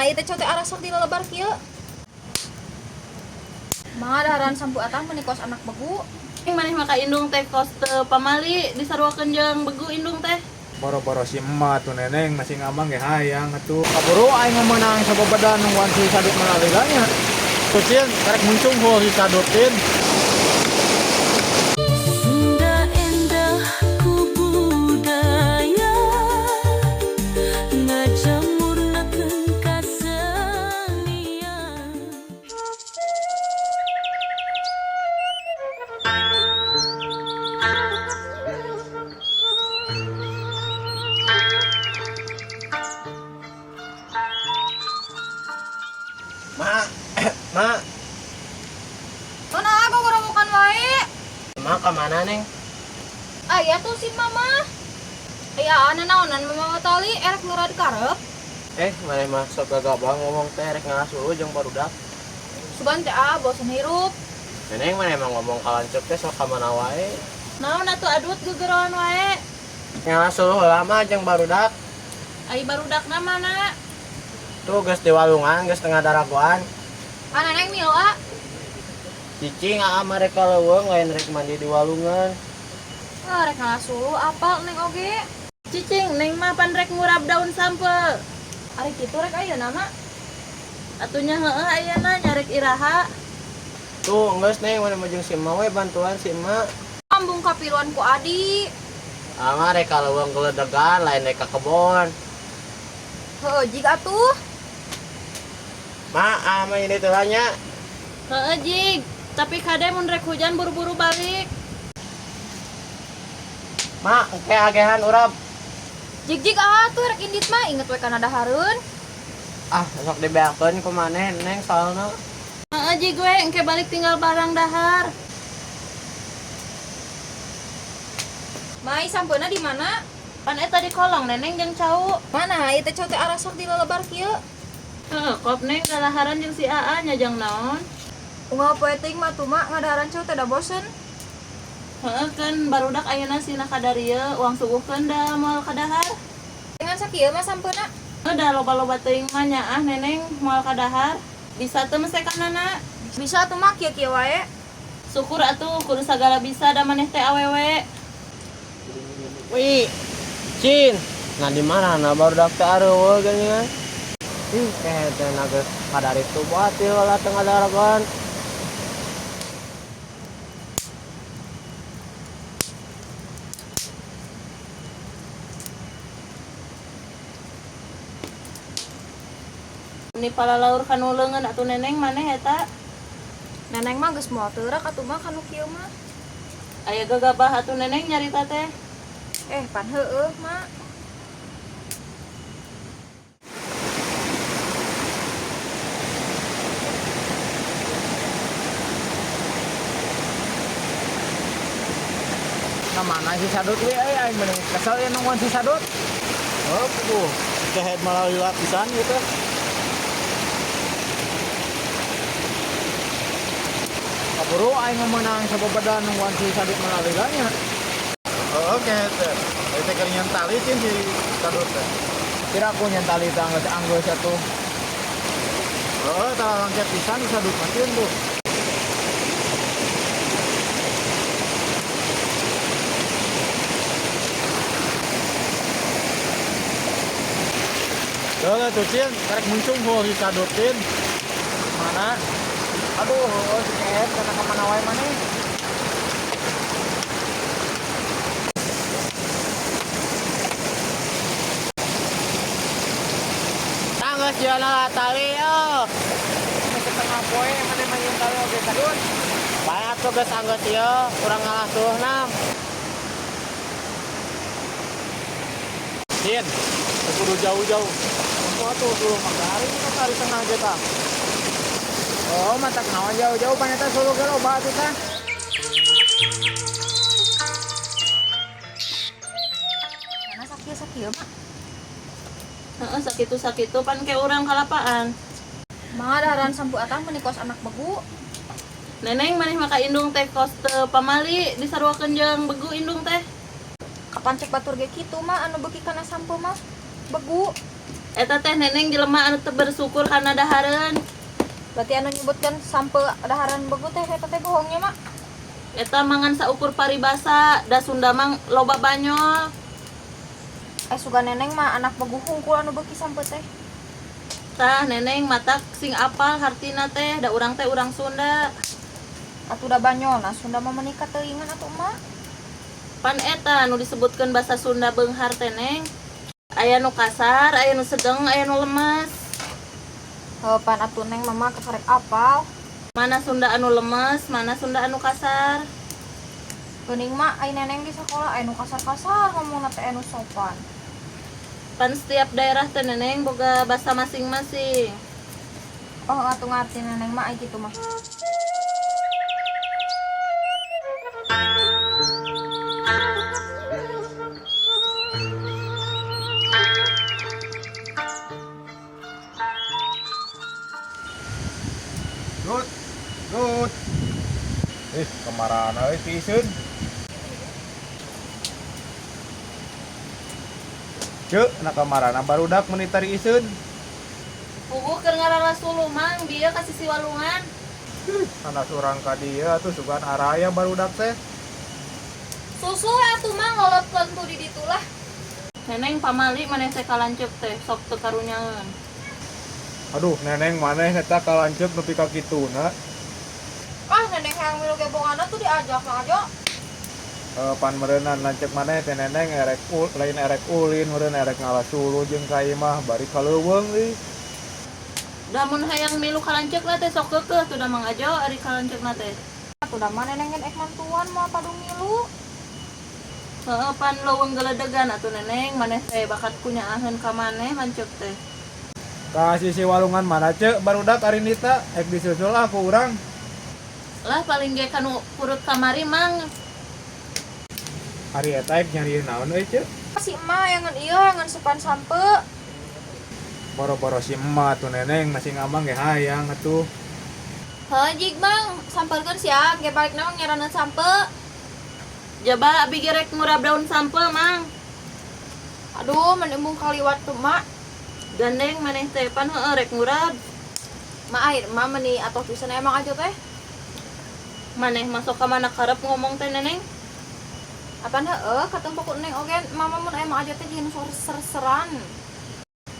Mana ieu teh cote arasok di lelebar kieu? Mangga daharan sampu atang meuni kos anak begu. Maneh mah ka indung teh kos teu pamali disaruakeun jeung begu indung teh. Boro-boro si emak tuh neneng masih ngambang ge hayang atuh. Kaburu aing meunang sababada nungguan si Sadut malalila nya. Kucing karek muncung heuh si Sadutin. Sunda endah ku budaya ngajamurnakeun kasenian. Mak, mak, Mana aku gorowokan wae. mak kemana neng? Aya tuh si mama. Aya ana naonan mama tali erek ngurad karep. Mana mah sok gagabah ngomong teh rek ngalah jeung barudak. Sugan teh ah bosen hirup. Neneng mana emang ngomong kalancep teh sok kamana wae. Naon atuh adut gegeroan wae. Ngalah suluh lama jeung barudak. Ai barudakna mana? Tuh geus di walungan, geus tengah daragoan. Ana neng mil ah. Cicing aa mah rek ka leuweung lain rek mandi di walungan. Ah, rek ngalah suluh apal neng oge. Cicing neng mah pan rek ngurap daun sampeu. Ari kitu rek ayeuna mah. Atunya heueuh ayeuna nyarek iraha. Tuh geus neng mana mah jeung si emak we bantuan si emak. Ambung kapiluan ku adi. Aa mah rek ka leuweung geledegan lain rek ka kebon. Heueuh jig atuh. Mak, aa mah ini teh nya. Heueuh jig, tapi kade mun rek hujan buru-buru balik. Mak, engke agehan urap. Jig-jig ah tuh rek indit mah inget we kana dahareun. Ah, sok dibeakeun ku maneh neng soalna. Heeh jig we engke balik tinggal barang dahar. Mai sampeuna di mana? Pan eta di kolong neneng jeung cau. Mana ieu teh cote arasok di lelebar kieu? Heeh, kop neng dalaharan jeung si Aa nya jang naon? Unggal poe teuing mah tuh mak ngadaharan cau teh da bosen. Heeh kan barudak ayeuna sina kadarieu uang suguhkeun da moal kadahar. Dengan sakieu mah sampeuna. Heuh da loba-loba teuing mah nyaah neneng moal kadahar. Bisa teu mesekanana? Bisa atuh mah kieu-kieu wae. Syukur atuh kudu sagala bisa da maneh teh awewe. Wih, Cin. Nah di mana nah barudak teh areueuh geuningan. Ih, teh teh na geus kadaritu batil lah tengah daragoan. Ini palalaur kanu leungeun atuh neneng maneh eta. Neneng mah geus moal teurak atuh mah kanu kieu mah. Aya gagabah atuh neneng nyarita teh. Pan heueuh mak. Nah mana si Sadut we euy aing mending kesel ya nungguan si Sadut. Oh, tuh. Kehed malalila pisan ieu teh. Kaburu aing meunang sababada nungguan si Sadut malalila nya. Oh, kehed teh. Ieu teh keur nyen tali cin si Sadut teh. Kira aku nyen tali teh anggeus anggeus atuh. Heeh, tah langkep pisan si Sadut mah cin tuh. Tuh, tuh cin, karek muncung heuh si Sadutin. Mana? Aduh, heueuh si kehed kana ka mana wae maneh. Tanggeus jieuna lah tali eueuh. Geus setengah poe maneh mah nyeun tali oge Sadut. Bae atuh geus anggeus ieu, urang ngalah suluhna. Cin, kudu jauh-jauh. Tempo atuh suluh mah garing ka tali tengah ge tah. Oh, matak naon jauh-jauh pan eta suluh ge loba atuh tah. Mana sakieu-sakieu mah? Heeh, sakitu-sakitu pan ke urang kalapaan. Mangga daharan sampu atang meuni kos anak begu. Neneng maneh mah ka indung teh kos teu pamali disaruakeun jeung begu indung teh. Kapan cek batur ge kitu mah anu beuki kana sampeu mah begu. Eta teh Neneng jelema anu teu bersyukur kana dahareun. Berarti anu nyebutkan sampe daharan begu teh eta teh bohongnya, Mak. Eta mangan saukur paribasa, da Sunda mah loba banyol. Suga Neneng mah anak begu hungkul anu beuki sampe teh. Tah Neneng matak sing apal hartina teh, da urang teh urang Sunda. Atuh da banyolna Sunda mah meuni kateuingan atuh, Mak. Pan eta anu disebutkeun basa Sunda beunghar teh, Neng. Aya nu kasar, aya nu sedeng, aya nu lemes. Heuh, pan atuh Neng mama kakarek apal. Mana Sunda anu lemes, mana Sunda anu kasar. Geuning mak ai Neneng di sekolah aya nu kasar-kasar ngomongna teh anu sopan. Pan setiap daerah teh Neneng boga basa masing-masing. Oh, atuh ngarti Neneng mah ai kitu mah. Dut, dut. Ih, kamarana euy si Iseun. Ceuk, na kamarana barudak meuni tari Iseun. Puguh keur ngarara suluh Mang, bieu ka sisi walungan. Sanes urang ka dieu atuh sugan araya barudak teh. Susu atuh Mang lolotkeun tuh di ditu lah. Neneng pamali maneh teh kalanceuk teh sok teu karunyaeun. Aduh, Neneng maneh eta kalanceuk nepi ka kituna. Ah, Neneng hayang milu gebonganna tuh diajak Mang Ajo. Pan meureunan lanceuk maneh teh Neneng erek lain erek ulin meureun erek ngala suluh jeung ka imah bari ka leuweung deui. Da mun hayang milu kalanceukna teh sok keukeuh tuh da Mang Ajo ari kalanceukna teh. Atuh da mah Neneng ek mantuan moal padu milu. Heeh, pan leuweung geledegan atuh Neneng maneh teh bakat kunyaaheun ka maneh lanceuk teh. Ka sisi walungan mana ceuk barudak ari Nita ek disusul ah ku urang. Lah paling ge kanu purut kamari Mang. Ari eta ek nyarieun naon euy ceuk? Si emak yang ngan ieu yang ngan sepan sampe. Boro-boro si emak tuh Neneng masih ngamang ge hayang atuh. Heuh jig Mang, sampeurkeun sia ge balik naon nyaraneun sampe. Jaba abi ge rek ngurap daun sampe Mang. Aduh, mending kaliwat tuh mak. Gandeng maneh teh pan heueuh rek ngurap. Mak air emak meni atuh pisan emang aja teh. Maneh masuk ka mana karep ngomong teh Neneng? Apaan heueuh katempo ku Neng oge mama mun emang aja teh jeung ser-seran.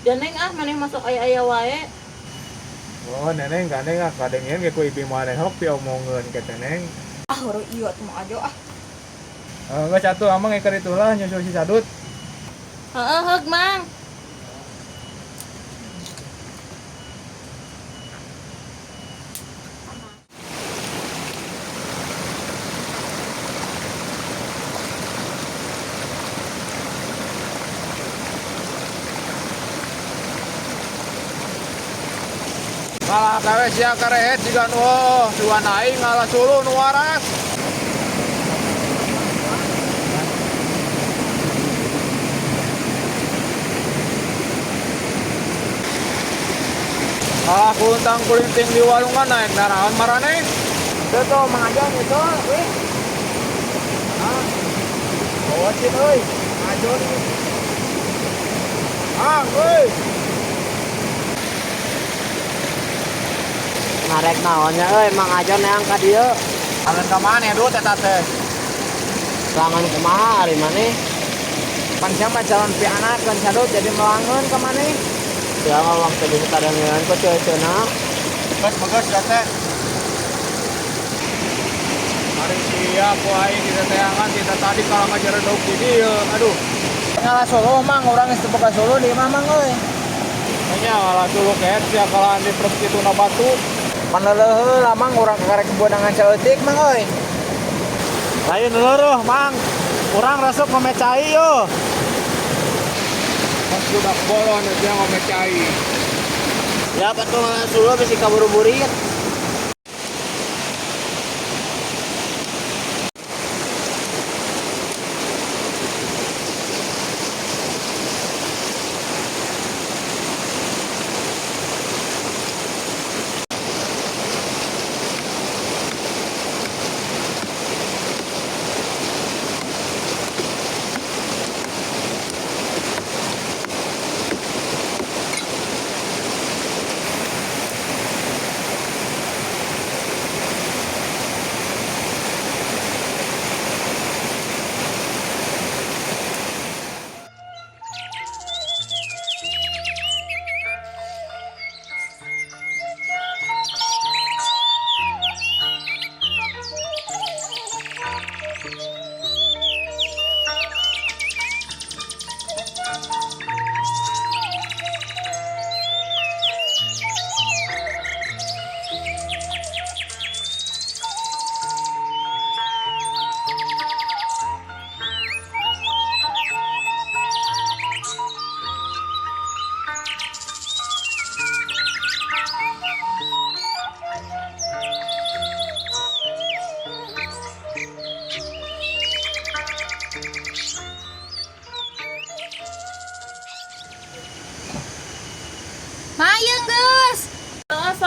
Gandeng ah maneh masuk aya-aya wae. Oh, Neneng gandeng ah kadengeun ge ku ibi maneh hok piomongeun ke teh Neng. Ah, heueuh ieu atuh Mang Ajo ah. Geus atuh amang eker itulah nyusul si Sadut. Heeh, heug Mang. Kalah kawe sia karehet siga nu oh, sugan aing ngalah suluh nu waras. Kalah kuntang kulinting di walungan naik naraon maraneh. Tuh tuh Mang Ajo nyusul wih. Ah. Bawa cin euy. Ajo nih. Ah, euy. Narek naonnya euy Mang Ajo neang ka dieu. Kangen ka maneh dut eta teh. Langan kumaha ari maneh? Pan sia mah calon pianakeun sadut jadi melangeun ka maneh. Ya ngomong teh bisa kadengeun ku ceuceuna. Geus beges da teh. Ari sia ku aing diteteangan kita tadi kalau ngajaredog di dieu. Aduh. Ngalah suluh Mang, urang geus teu boga suluh di imah Mang euy. Nya ngalah suluh keet sia kalahan di prep kitu na batu. Pan leuleureuh lah Mang, urang kakarek beunangan saeutik Mang euy. Lain leureureuh Mang. Urang resep ngomecai yo. Pas budak bolon sia ngomecai. Ya patuh ngalah suluh bisi kaburu-burit.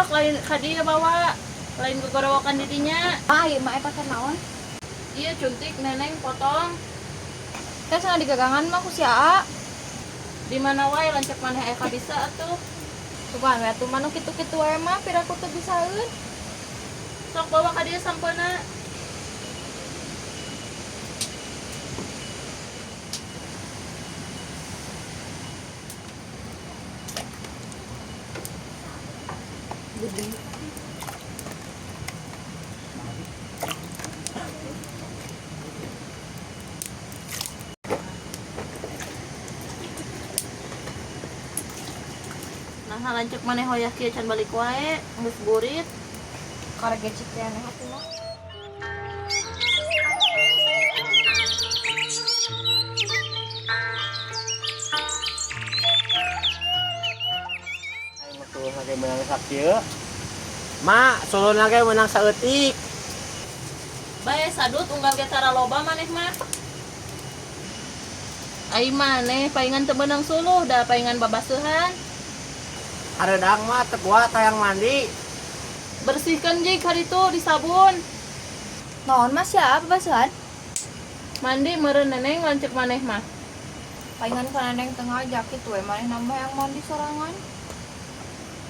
Sok lain ka dieu bawa. Lain gogorowokan di dinya. Ah, ieu mah eta teh naon? Ieu cuntik neneng potong. Teh sana digagangan mah ku si Aa. Di mana wae lanceuk maneh aya kabisa atuh. Sugan we atuh mah nu kitu-kitu wae mah piraku teu bisaeun. Sok bawa ka dieu sampeuna. Nah, lanceuk maneh hoyah kieu can balik wae, geus burit. Karek gecik keneh atuh mah. Suluh lagi menang sakieu. Ma, suluh lagi menang saeutik. Bae sadut unggal ge tara loba maneh mah. Ai maneh paingan teu meunang suluh da paingan babaseuhan. Hareudang mah teu kuat hayang mandi. Bersihkan jig hari itu di sabun. Naon mah si Aa babaseuhan? Mandi meureun neneng lanceuk maneh mah. Paingan ka neneng teu ngajak kitu we maneh mah yang mandi sorangan.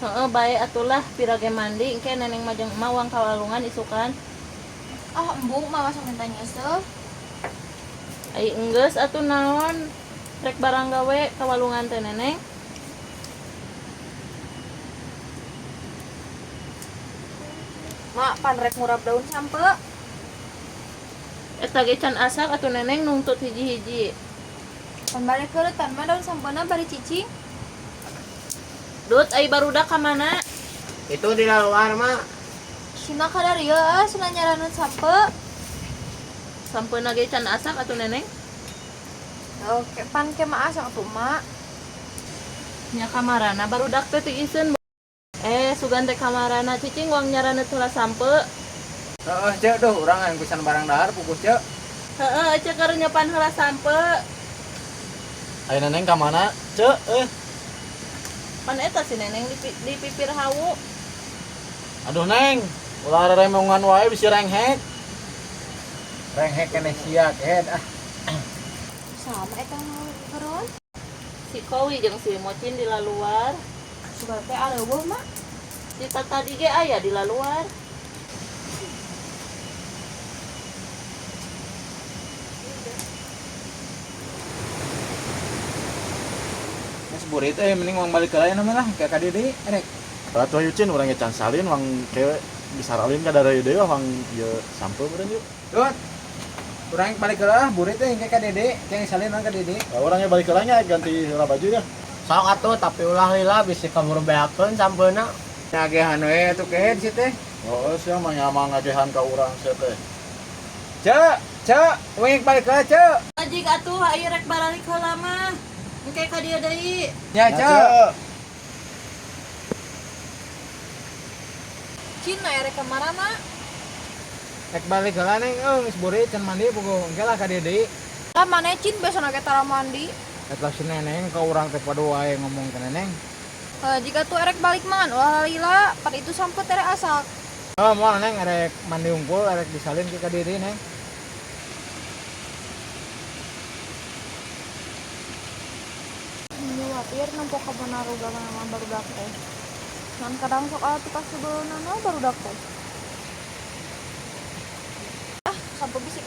Heeh, bae atulah pira ge mandi engke neneng mah jeung emak wang kawalungan isukan. Ah, embung mah masuk minta nyesel. Ai enggeus atuh naon rek barang gawe kawalungan teh neneng. Mak, pan rek ngurap daun sampe. Eta ge can asak atuh neneng nungtut hiji-hiji. Pan balik keuretan mah daun sampena bari cicing. Dut ai barudak ka mana? Itu di luar mah. Sina kadarieu ah, sina nyaranut sampe. Sampeuna ge can asak atuh neneng. Oke, pan ke mah asak atuh mak. Nya kamarana barudak teh tiiseun. Sugan teh kamarana cicing wang nyaranut heula sampe. Heeh, Cek, duh urang hayang pisan barang dahar pukus, Cek. Heeh, ece keur nyepan heula sampe. Ayo neneng ka mana? Cek, eh. Pan eta si neneng di pipir hawu. Aduh neng, ulah remongan wae bisi renghek. Renghek keneh sia kehed ah. Sama eta nu geron. Si Kowi jeung si Mocin di laluar. Sugan teh areuweuh mak. Di tadi ge aya di laluar. Geus burit euy mending wang balik heula mah lah ke ka dieu deui erek. Atuh ayo cin urang ge can salin wang ke bisa ralin ka dareuy deui wang ieu sampe meureun yuk. Dut. Urang balik heula ah burit euy ke ka dieu deui, ke salin urang ka dieu deui. Lah urang ge balik heula nya ganti heula baju ya. Sok atuh tapi ulah lila bisi kaburu beakeun sampeuna. Ngagehan we atuh kehed si teh. Oh, sia mah nyamang ngagehan ka urang sia teh. Cek, Cek, wing balik heula, Cek. Ajig atuh ayo rek baralik heula mah. Engke ka dieu deui. Ya, Cek. Cina erek ka marana? Rek balik heula neng, euy geus burit can mandi puguh engke lah ka dieu deui. Lah maneh cin besona ge tara mandi. Eta si neneng ka urang teh padu wae ngomong ke neneng. Jika tuh erek balik mangan ulah lila, pan itu sampe tere asak. Oh, moal neng erek mandi unggul, erek disalin ke ka dieu deui neng. Khawatir nempo ka bonaruga mana barudak teh. Ngan kadang sok atuh kasebeunana barudak teh. Ah, sampe bisi